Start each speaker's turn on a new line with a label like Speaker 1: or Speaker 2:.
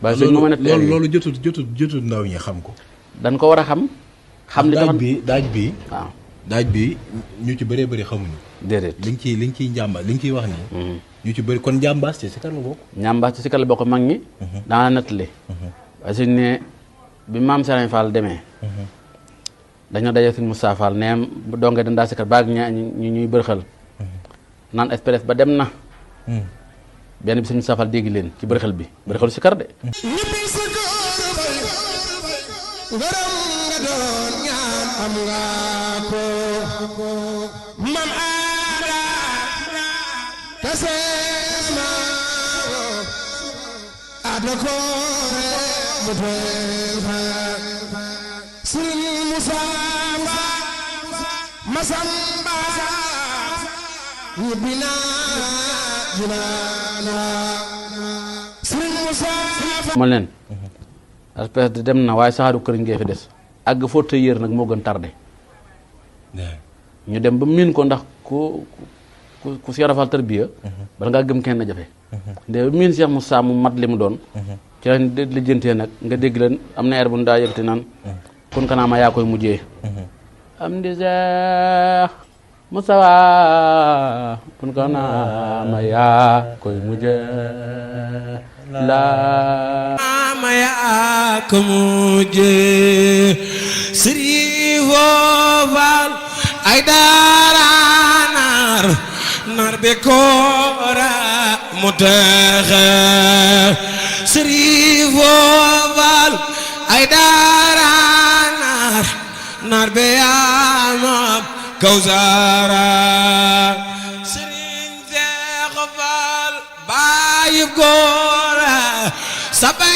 Speaker 1: ba sëñ ma mën a
Speaker 2: loolu jotul ndaw ñi xam ko.
Speaker 1: dañ ko war a xam. li tax
Speaker 2: daaj bi
Speaker 1: waaw
Speaker 2: daaj bi ñu ci bëree bëri xamuñu.
Speaker 1: déedéet
Speaker 2: li nga ciy njàmbaas li nga ciy wax nii. ñu ci bëri kon njàmbaas ci si kar la bokk.
Speaker 1: njàmbaas ci si kar la bokk mag ñi. daana nattali. waaye suñ ne bi maam Serigne Fall demee. dañoo daje suñ Moustapha Fall neem bu dongee dañ daa si kar baag ñuy bërxal. naan express ba dem na. benn bi suñ Moustapha Fall dégg leen ci bërxal bi bërxalu si kar de.
Speaker 3: am nga ko mam ara kasema adako mutefa Serigne Moussa Masamba ñibina jinana Serigne Moussa
Speaker 1: ma leen espèce de dem na waaye saxaaru këriñ ngee fi des àgg foo tëy yër nag moo gën tardé ñu dem ba miin ko ndax ku si yarafal tarbiya bala ngaa gëm kenn jafe nde ba miin Cheikh Moussa mu mat li mu doon ci lañ lijjantee nag nga dégg leen am na air bu nu daa yëkkati naan kun kanaa ma yaa koy mujjee am di Cheikh Moussa kun kanaa ma yaa koy mujjee
Speaker 3: ma yaa ko mujjee Serigne Fall ay daara naar be koora mu texe Serigne Fall ay daara naar be yaama kawsara Serigne Cheikh Fall baay góora sabay